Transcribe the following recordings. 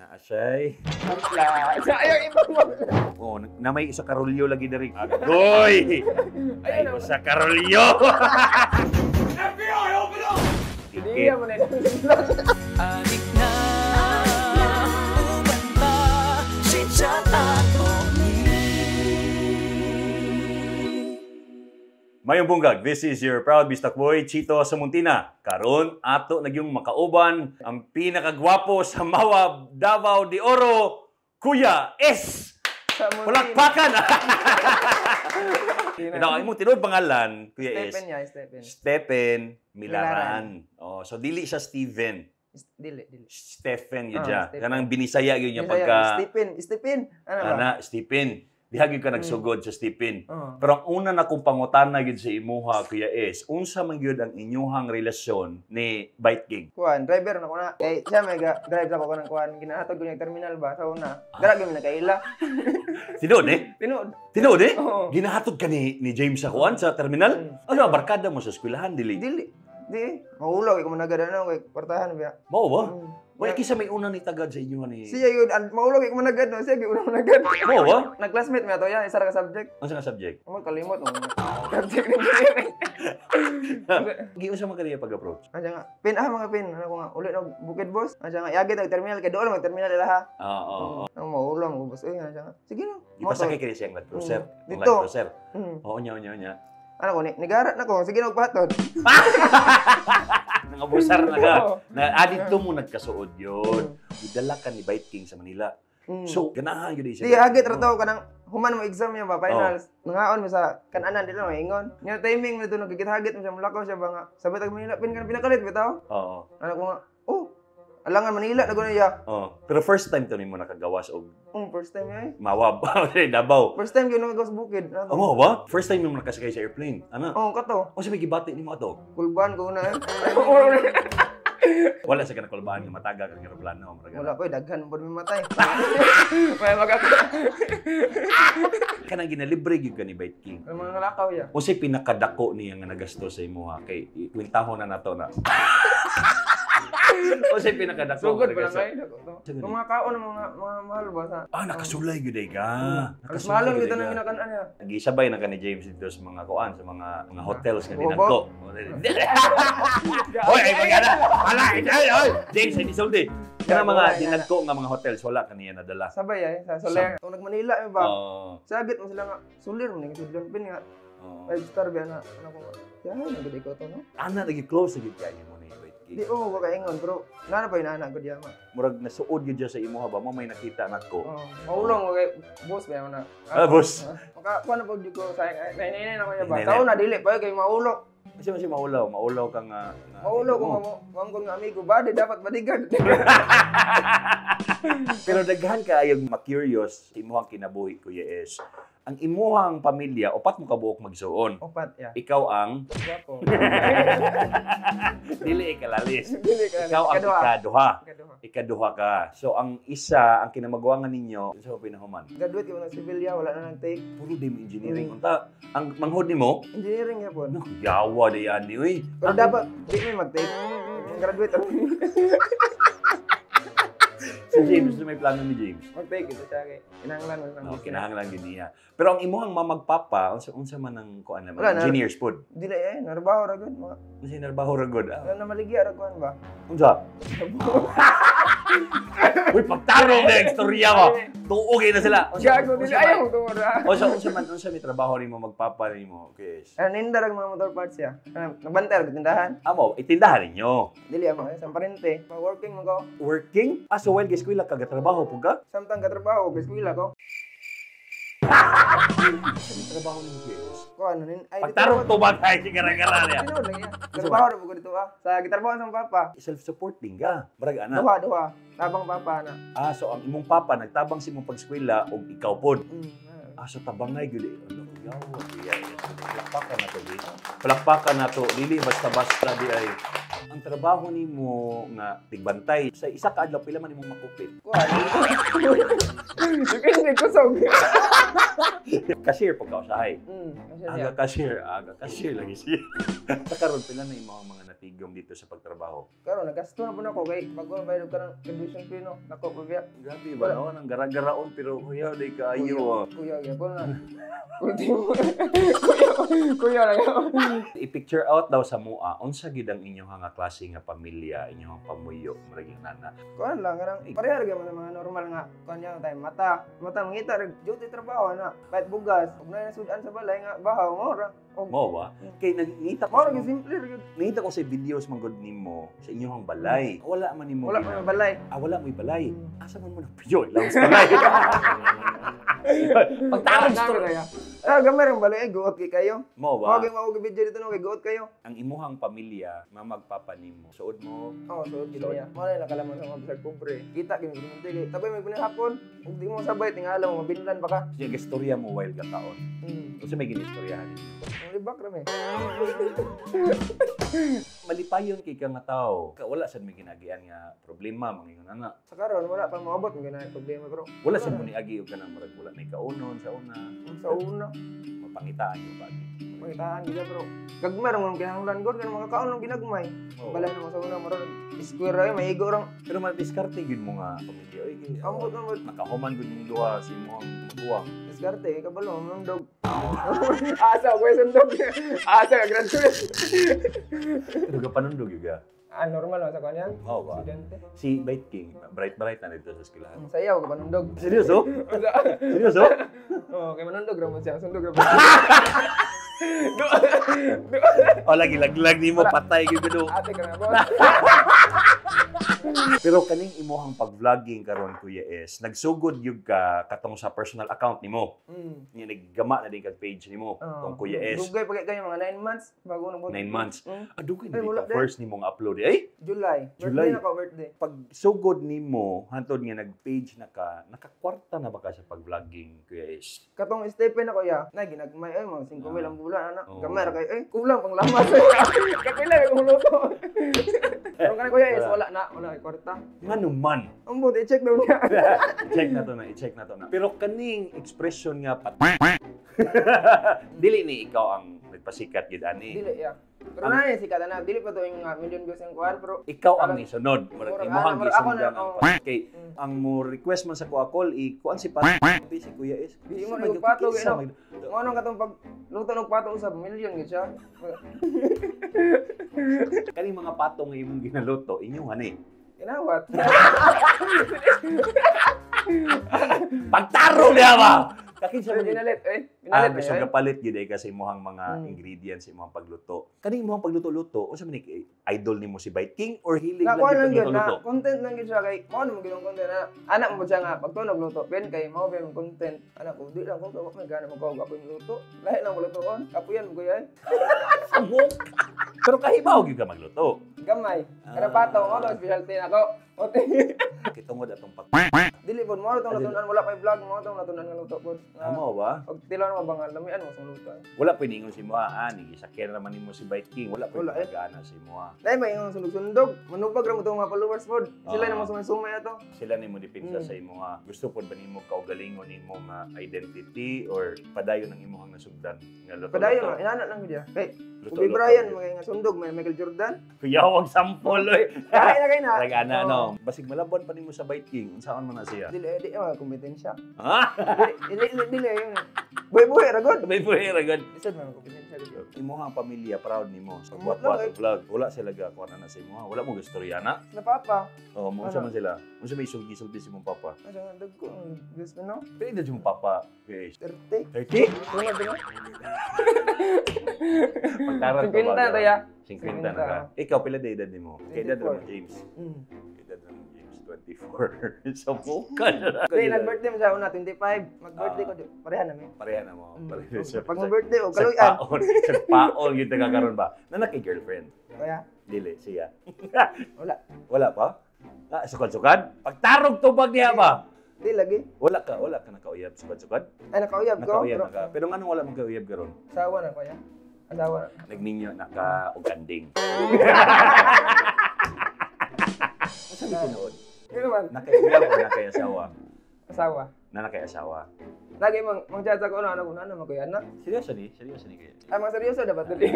Naa siya'y. Ampla. Sa ayaw ibang mag. Oh, na may isa karolyo lagi diri. Agoy! Ay, Ayun. Usa karolyo! FBI, open up! Hindi mo na. Adik na uban ta si Chatato. Mayong bungkag, this is your proud Bistak boy, Chito Samontina. Karon ato nagyong makauban ang pinakagwapo sa Mawab, Davao de Oro, Kuya S! Palakpakan! Ito, ang imong tinuod pangalan, Kuya S. Stephen ya, Stephen. Stephen Milaran. Oh, so dili siya Steven. Dili, dili. Stephen yun Ah, siya. Stephen. Kanang binisaya yun niya Bisaya, pagka Stephen, Stephen. Ano ba? Ana, Stephen. Diha gyud ka nagsugod sa Stephen. Oo. Pero ang una na kong pangutana gyud sa imuha, Kuya S, unsa man gyud ang inyuhang relasyon ni Bite King? Kuan, driver na ko na. Kay siya may ga drive sa ko ng kuan, ginahatod ko niya terminal ba sa una. Dara gyud nakaila. Tinuod eh? Tinuod. Tinuod eh? Oo. Ginahatod ka ni James sa kuan sa terminal? Ano, barkada mo sa eskwelahan, dili? Dili. Di, mahulaw kay kumanagad ano kay kwartahan ba. Mao ba? Mm. Wala kisa may una ni tagad sa inyo ni. Siya yun, mahulaw kay kumanagad no, siya gyud una managad. Mao ba? Nag-classmate mi ato ya, isa ra ka subject. Unsa nga subject? Amo kalimot mo. Subject ni engineering. Giunsa man kaniya pag-approach? Ano nga, pin ah mga pin, ano ko nga, uli na bukid boss. Ano nga, yagi tag terminal kay doon mag terminal ila ha. Oo. Ang mahulaw mo boss. Uy, ano nga. Sige na. Ipasakay kini siyang Land Cruiser. Mm. Ang Dito. Land Cruiser. Oo, nya, nya, nya. Ano ko ni nigara na ko, sige na magpahatod. Nangabusar na ka. Oo. Na adito mo nagkasuod yun. Gidala ka ni Bite King sa Manila. So, ganahan yun siya. Di hagit ra to kanang human mo exam niya ba finals. Nangaon mo sa kananan dili mo ingon. Nya timing mo dito nagigit-hagit mo siya mulakaw siya ba nga. Sabay tag Manila pin kan pinakalit bitaw. Oo. Ano ko nga, oh, alangan Manila na guna ya. Oo. Pero first time to nimo nakagawas og First time ay. Mawab. Davao. First time gyud nakagawas bukid. Ano? Amo ba? First time nimo nakasakay sa airplane. Ana. Oh, kato. O sa may gibati nimo ato. Kulban ko na eh. Wala sa kanakulbaan nga mataga kang eroplano. Murag Wala ana. ko, daghan mo may matay. May magako. Kanang ginalibre gyud ka ni Bite King. Ang mga lakaw ya. Unsay pinakadako niya nga nagasto sa imuha kay ikwentahon na nato na. Unsay pinakadako Sugod nga pa lang nagasto? kayo dako to. Kung mga kaon ng mga mahal ba sa Ah, nakasulay gyud ay ka. Alas mahalon gyud gito ay nang ka. ginakan-an niya. Nagisabay na ka ni James dito sa mga kuan, sa mga hotels nga Bobo. dinagko. Hoy, ay magana. Ala, ay, ay, James ay nisulti. Kana mga dinagko nga mga hotels wala kaniya nadala. Sabay ay sa Soler. Kung nag-Manila eh ba. Oo. Sagit mo sila nga sulir mo ning sudlan pin nga Oo. 5 star ba na ano ko nga. Ya nagud ikaw to no. Ana lagi close lagi kayo mo ni Bite King. Di oh ko kaingon pero nana pa inana gud yama. Murag nasuod gyud siya sa imuha ba mo may nakita nako. Oh, maulong ko kay boss ba na. Ah, boss. Maka kuan na pag ko sa nainay na ko niya ba. Nainay. Sa una dili pa kay maulok. Kasi mas maulaw, maulaw ka nga. Maulaw ko mo. mangkon nga amigo ba di dapat bodyguard. Pero daghan kaayog ma-curious sa imuhang kinabuhi, Kuya S. Ang imuhang pamilya, upat mo kabuok magsuon. Upat ya. Ikaw ang Gwapo. dili ikalalis. Dili ka. Ikaw ang Ikaduha. ikaduha. Ikaduha. Ikaduha ka. So ang isa, ang kinamagwangan ninyo, sa pinahuman. Graduate ko ng Sevilla, wala na nang take. Puro din engineering unta. Ang manghod nimo, Engineering yapon. no, yawa di yan ni uy. Pero dapat di may mag-take. Graduate Si James, may plano ni James. mag-take ito siya kay kinahanglan mo ng No, kinahanglan gid niya. Pero ang imuhang mamagpapa, unsa man ang kuan naman, Wala na. engineers pod. Dili eh, narbaho ra gud mga. Unsa narbaho ra gud? Ah, Wala na maligya ra kuan ba. Unsa? Uy, pagtarong na istorya mo. Tuog na sila. Gago dili ayaw ko ra. Unsa man unsa may trabaho nimo magpapa nimo, okay. Ano ninda ra mga motor parts ya. Ano, nabantay ra tindahan. Amo, itindahan ninyo. Dili amo sa parente. Ma working man ko. Working? Ah, so while eskwela ka gatrabaho pud ka? Samtang katrabaho, eskwela ko. Unsa may trabaho nimo, Kuya? Ko ano nin ay Pagtarong to ba tayo gara-gara niya? Tinuod lang ya. Trabaho ra ko dito ah. Sa gitrabaho sa papa. Self-supporting ka. Barag ana. Duha duha. Tabang papa na. Ah, so ang imong papa nagtabang sa imong pagskwela og ikaw pod. Mm. Ah, so tabangay gyud eh. Ano, yawa, kuya. Palakpakan na to, di. Palakpakan na to. Dili basta-basta di ay. Ang trabaho nimo nga tigbantay sa isa ka adlaw pila man imong makupit. Kuan. Depende kusog. Cashier pag kausahay. Kasi Aga cashier, aga cashier lagi siya. Sa karon pila na imong mga katigom dito sa pagtrabaho? Karon nagasto na po nako kay bago na bayad ka ng graduation fee no. Nako pa biya. Grabe ba no? Nang garagaraon pero kuya day kaayo. Ah. Kuya, gyapon na. Ultimo. Kuya, kuya lang. I-picture out daw sa mua, unsa gid ang inyong nga klase nga pamilya, inyong pamuyo, murag yung nana? Kuan lang kanang pareha ra gyud man ang mga normal nga kuan niya tayo mata. Mata mangita ra duty trabaho na. Kahit bugas, ug na sudan sa balay nga bahaw mo ra. Og Mo ba? Kay nangita ko mao ra gyud simple ra gyud. Nangita ko sa videos man gud nimo sa inyong balay. Wala man nimo. Wala man balay. Ah, wala mo'y balay. Asa man mo nagpiyo? Lang sa balay. Pagtarong Dami story. ra ya. Ah, gamay ra balay guot kay kayo. Mo ba? Mao gyud mao video dito no kay guot kayo. Ang imuhang pamilya, mamagpapa nimo. Suod mo. Oo, suod gyud niya. Mao na nakalaman sa mga bisag pobre. Kita gyud mo kay tabay may hapon. Ug di mo sabay tingala mo mabinlan ba ka. Siya gastorya mo while kakaon. Unsa may ginistoryahan ninyo? Ang libak ra mi. Malipayon kay ka nga tao. Wala sad may ginagian nga problema mangingon ana. Sa karon wala pa moabot mo ganay problema pero Wala sad mo niagi og kanang murag wala nay kaunon sa una. ug sa una Mapangitaan yung pagi. pangitaan gid pero gagmay ra mo kinahanglan gud kanang makakaon lang ginagmay. Oo. Balay na mo sa una murag square ra maigo ra. Pero madiskarte gyud mo nga pamilya. Oy, Ambot ambot nakahuman gud mong duha si imong maguwang. diskarte kabalo mo dog. Asa ko sundog. Asa ka graduate. Pero gapanundog gyud ka. Ah, normal lang sa kanya. Oo ba? Estudyante. Si Bite King, bright bright na dito sa eskwelahan. Ang sayaw ka panundog. Seryoso? Seryoso? Oh, kay manundog ra mo siya, sundog ra mo. O lagi laglag nimo patay gyud do. Ate ka na boss. Pero kaning imuhang pag-vlogging karon Kuya S, nagsugod gyud ka katong sa personal account nimo. Nya naggama na din kag page nimo Oo. tong Kuya S. Dugay pa kay kayo mga 9 months bago nang 9 months. Ah, dugay na Ay, wala dito. din. First nimo nga upload. Eh, July. July. Birthday na ko, birthday. Pag sugod nimo hantod nga nag-page na ka, nakakwarta na ba ka sa pag-vlogging, Kuya S? Katong stephen ako ya. Na ginagmay ay mga 5 mil ang bulan ana. Oo. Gamay ra kayo eh kulang pang lamas. Kapila kay kung luto. Pero kanang Kuya S wala na, wala kay kwarta. Ngano man? Ambot i-check daw niya. Check na to na, i-check na to na. Pero kaning expression nga pat dili ni ikaw ang nagpasikat gid ani. Dili ya. Pero na ni sikat na dili pa to yung million views ang kuan pero Ikaw ang nisunod. Murag Murag imuhang ana, murag ako gisundan na, ang oo. pat. Kay ang mo request man sa kuha call i kuan si pat si Kuya S. Di mo na pato gid no. Mo anong katong pag luto ng pato usab million gid siya. Kaning mga pato nga imong ginaluto inyong ani. Kinawat. Pagtarong niya ba? Kakin sa Pero mga ginalit eh. Ah, Ginalit gusto eh. kapalit gyud ay kasi imuhang mga ingredients imong pagluto. Kaning imong pagluto-luto, unsa man ni idol nimo si Bite King or hilig Na lang kuan gyud lang gyud na pagluto-luto? content lang gyud siya kay mao na mo ginong content na anak mo siya nga pagtunog luto ben kay mao ben content anak ko di lang ko kay may gana mo ko ako yung luto lahi lang ko lutoon kapuyan mo kuya. Samok. Pero kahibaw gyud ka magluto. Gamay kada pato mo to specialty nako. Ote. Kitungod atong pag Dili pod mo tong natunan wala pay vlog mo tong natunan nga luto pod. Amo ba? Pag tilaw na mabangal lamian mo sa luto. Wala pa ningon si Moa, ah, ni gisakyan naman nimo si Bite King. Wala pa Wala, eh. gana si Moa. Dai ba ingon sundog-sundog manubag ra mo tong mga followers pod. Sila Ah. na mo sumay-sumay ato. Sila nimo dipinsa sa imo nga gusto pod ba nimo kaugalingon nimo nga identity or padayon ang imong nasugdan nga luto. Padayon ra inana lang gyud ya. Kay Kobe Bryant mga nga sundog may Michael Jordan. Kuya wag sample oy. Kaya na kay na. Like ana Oo. no. Basig malabon pa nimo sa Bite King. Unsaon man na siya? Dili eh, di mga kompetensya. Ha? Dili dili dili yung buhi-buhi ra gud. May buhi ra gud. Lisod man kompetensya gud. Imuhang pamilya proud nimo sa Amot buhat-buhat lang, eh. og vlog. Wala sila ga kuan na sa imuha. Wala mo gistorya na. Sila papa. Oh, mo unsa Ano? man sila? Unsa may sulti-sulti si mong papa? Asa nga dagko ang Diyos mo no? Pila edad si mong papa? Kuya Ace? 30. 30? Sunod no? Pagtaran 50 na to ya. 50 na ka. Ikaw pila da edad nimo? Kay edad ra mo 24. James. Mm. Edad ra mo James 24. Sa muka na. Dili nag-birthday mo siya una 25. Mag-birthday Ah. ko di. Pareha na mi. Pareha na mo. Pareha. Pag mag-birthday o kaluyan. Sagpaon. Sagpaon gyud ta karon ba? Nana kay girlfriend. Kaya Dili siya. wala. Wala pa? Ah, sukad-sukad? Pagtarog tubag niya ba? Di lagi. Wala ka nakauyab sukad-sukad? Ay nakauyab ko. Nakauyab Pero na ka. Pero nganong wala man kauyab karon? asawa na kuya. Asawa na. Nagninyo naka og kanding. Asa mi tinuod? Yun naman. Nakauyab o nakay asawa? Asawa. Na nakay asawa. Lagi mang mang chat ako ano ano ano man kuya anak. Seryoso ni? Seryoso ni kuya? Ay mga seryoso dapat dili.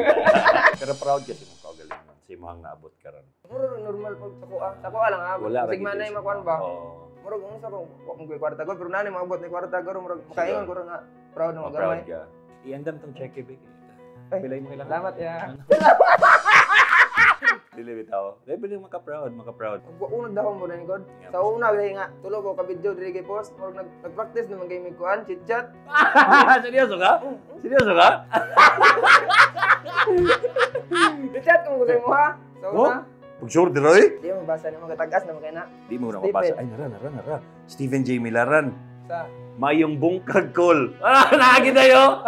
Pero proud kasi mong kaugalingon. sa imong naabot karon? Murag normal pag sa kuha. Sa kuha lang ah. Wala ra Basig gid manay is. makuan ba? Oo. Murag unsa ko wa mo koy kwarta gud pero nani maabot ni kwarta gud murag makaingon ko ra nga proud na Oh, mo proud gamay. ka. Iandam tong cheque be. Ay, Pilay mo kailangan. Salamat ya. Dili bitaw. Dili bitaw maka-proud, maka-proud. Wa ko nagdahom mo na ni God. Sa una gani nga tulo ko ka video diri kay post murag nag-practice naman kay mig kuan chit chat. Seryoso ka? Seryoso ka? Chit chat ko sa imo ha. Sa una. Pag sure diroy? Di mo basa nimo katagas naman kay na. Di mo na Stephen. mabasa. Ay, nara, nara, nara. Stephen J. Milaran. Sa Mayong bungkag call. Ah, naagi tayo.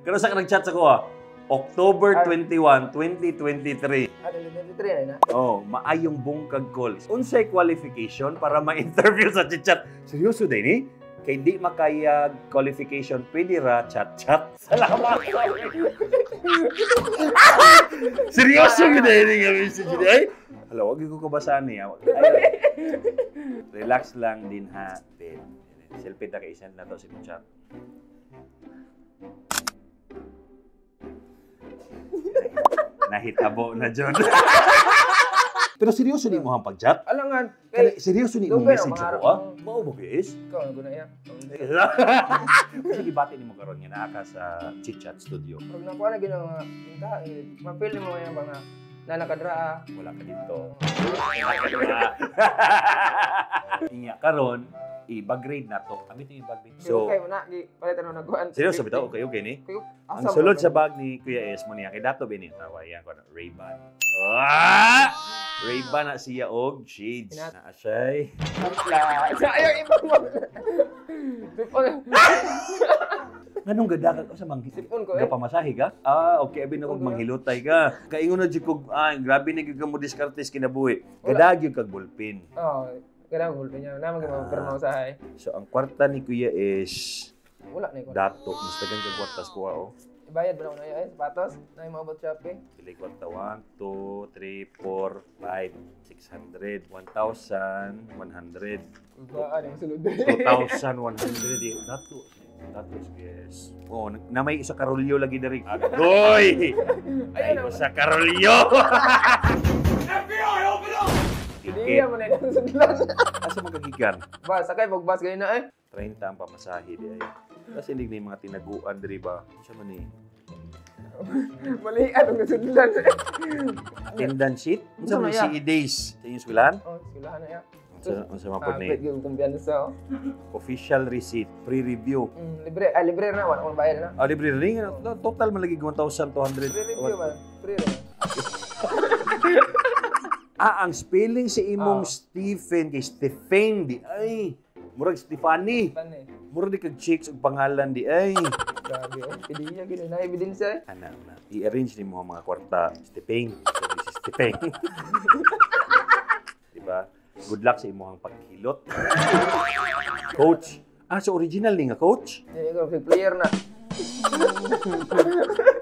Pero sa ka nag-chat sa ko ah. October 21, 2023. ah 2023 na na. Oh, maayong bungkag call. Unsay qualification para ma-interview sa chat? Seryoso din eh? Kay di makaya qualification, pwede ra chat-chat. Salamat. Seryoso gid ini nga message ni ay. Hala, wag ko kabasaan niya. Ay, relax lang din ha, Ben. Selfie ta kay isend na to sa imong chat. Nahitabo na jud. Pero seryoso ni mo ang pag-chat? Alangan Kani, kay seryoso ni imong Dugay na, message pangarap ako, ah? mo. Mao ba guys? ikaw na guna ya. Sige, bati nimo karon nga naa ka sa Chit Chat Studio. Murag nakuha na gina mga pinta ma-feel nimo nga ba nga na nakadra ah. Wala ka dito. Wala ka dito. Inya karon i-bagrade na to. Kami ito yung bag So, So, okay mo na, gi palitan mo nagkuan. seryoso bitaw? Okay, okay ni? Asa Ang mo sulod ba? sa bag ni Kuya S mo niya, kay dato ba niya tawa yan ko Ray-Ban. Ah! Ray-Ban na siya og shades. Na siya'y. Sa ayaw ibang mo. Sipon. Nganong gada ka sa mang Sipon ko eh. Gapamasahe ka? Ah, okay, abi na kog Sipon ko, eh. manghilutay ka. Kaingon na jud kog, ah, grabe na gyud ka mo diskarte sa kinabuhi. Gada gyud kag bulpin. Oh, kada mo gulpi niya. Naman gyud pirma usahay. So ang kwarta ni Kuya is Wala na ko. dato, mas dagan kag kwarta sa kuha oh. Ibayad ba na ko na ay sapatos? Na maabot Shopee. Pili kwarta 1, 2, 3, 4, 5, 600, 1,100, Ba, ano sulod. 2,100 eh. Dato. Dato yes. Oh, na may isa karolyo lagi diri. Agoy! Ay, Ayun sa karolyo! FBI, open up! Hindi Ticket. mo na yung sudlan. Asa magagikan? Ba, sakay pag bus ganina eh. 30 ang pamasahe di ay. Kasi hindi na yung mga tinaguan diri ba? Unsa man ni? Mali anong sudlan. Attendance sheet? Unsa Unsa man man ya? ni CE days? Sa inyong eskwelahan? Oh, eskwelahan na ya. Unsa man pod Ah, ni? pwede yung kumpiyansa oh. Official receipt, pre-review. Libre, ah, libre na wala akong bayad na. Ah, libre rin. Total man lagi 1,200. Free review ba? Free ra. Ah, ang spelling sa imong Ah. Stephen kay Stephen di ay. Murag Stephanie. Pan eh. Murag di kag chicks og pangalan di ay. Grabe oh. Pidiya gid na ebidensya eh. Ana na. I-arrange nimo ang mga kwarta Stephen. Sabi si Stephen. Diba? Good luck sa imong paghilot. Coach. Ah, so original ni nga coach? Di ko si player na.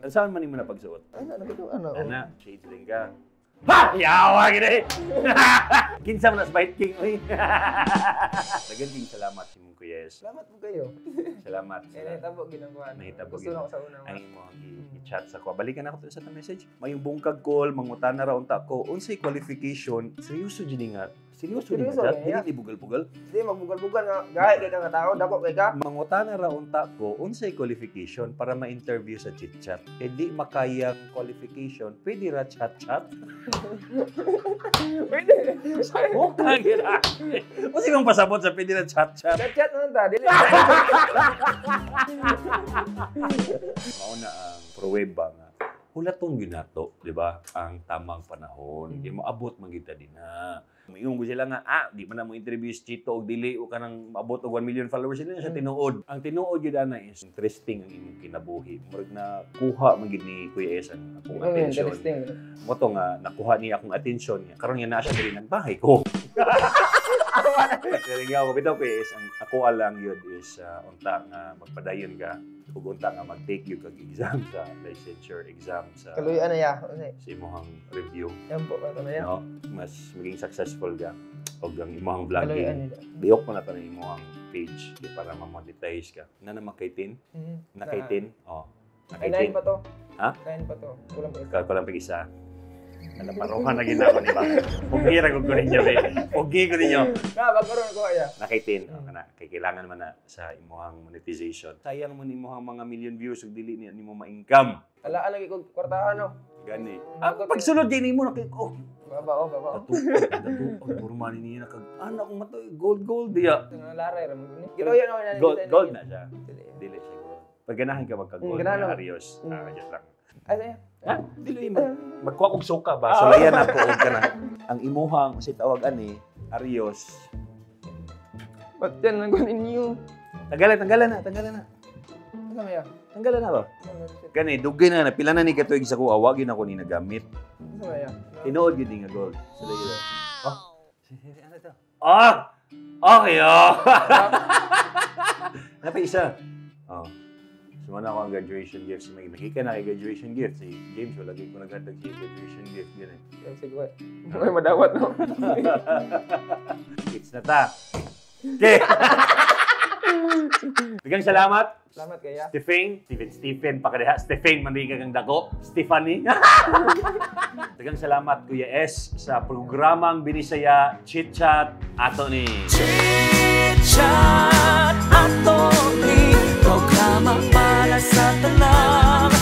Saan man nimo na pagsuot? Ay na nagito ano. Ana, shades rin ka. Ha! Yawa gini! Kinsa man na sa Bite King, oy. Dagan king salamat sa imong Kuya S. Salamat po kayo. Salamat. Kaya Salamat. nahitabo ginagawa. Nahitabo Gusto na ako sa una. Ang imong i-chat sa ko. Balikan ako to sa message. Mayong bungkag call, mangutan na ra unta ko. Unsay qualification? Seryoso jud ni nga. Seryoso ni nga Seryoso, chat. kaya. Dili ni bugal-bugal. Hindi, magbugal-bugal nga. Gahi kay ka nga tao, dako kay ka. Mangutan na ra unta ko, unsay qualification para ma-interview sa chit-chat. Eh di makaya qualification, pwede ra chat-chat. Pwede. Okay, gira. Unsay kang pasabot sa pwede ra chat-chat? Chat-chat na lang ta. Dili. Mao na ang pruweba nga hulaton gyud nato, di ba? Ang tamang panahon. Kay moabot man gyud ta dinha. Moingon ko sila nga, ah, di man na mo interview si Chito og dili o kanang maabot og 1 million followers sila na siya tinuod. Ang tinuod gyud ana is interesting ang imong kinabuhi. Murag na kuha man gyud ni Kuya Es ang akong attention. Interesting. Mo to nga nakuha niya akong attention niya. Karon nga naa siya diri nagbahay ko. Pero nga ako bitaw Kuya Es, ang ako lang yun is unta nga magpadayon ka ug unta nga mag-take yun kag exam sa licensure exam sa Kaluyan na ya. Ano sa imong review, Yan po, ito na ya. no? Mas maging successful ka og ang imong Kaluyan vlogging. nila. Biyok mo na to ng imong page di para ma-monetize ka. Na naman kay Tin? Na kay Tin? Oh. Na Ay, kay 9 Tin. pa to. Ha? 9 pa to. Kulang pa isa. Ka kulang pag isa. Nalaparuhan na gina ko ni ba. Pugi ra ko ninyo be. Pugi ko ninyo. Na bago ron ko ya. Nakaitin oh, kana kay kailangan man na sa imuhang monetization. Sayang man imuhang mga million views ug dili niya nimo ma-income. Alaan lagi ko kwartahan no. Gani. Ah, pagsulod din nimo na oh, Baba oh, baba. Oh. Datuog, datuog, puro man niya nakag ano akong mato, gold gold diya. Ito nga laray ra mo gini. Giloyan ako na. Gold gold na siya. Dili siya gold. Pag ganahan ka magka-gold, Ganahan nga ako. Arios. Ah, just lang. Ay, saya. Ha? Dili mo. Magkuha kog suka ba? Sulayan ako og kana. Ang imuhang si tawag ani, Arios. Ba't yan lang ko ninyo? Tanggalan, tanggalan na, tanggalan na. Ano ba ya? Tanggalan na ba? Gani, dugay na na pila na ni katuig sa kuha, wag yun ako ni nagamit. Ano ba ya? Tinuod yun nga gold. Sila yun. Oh. Ano to? Ah! Okay, oh! Napay isa. Oh. Sumana ako ang graduation gift. Si may makika na kay graduation gift. Si James, wala ko naghatag siya graduation gift. Ganun. Ay, sige. May madawat no. It's na ta. Okay. Daghang salamat. Salamat kaya. Stephen, Stephen, Stephen, pakadiha. Stephen, mandiga kang dako. Stephanie. Daghang salamat, Kuya S, sa programang Binisaya Chit Chat ato ni. Chit Chat Attorney. Programa para sa tanan.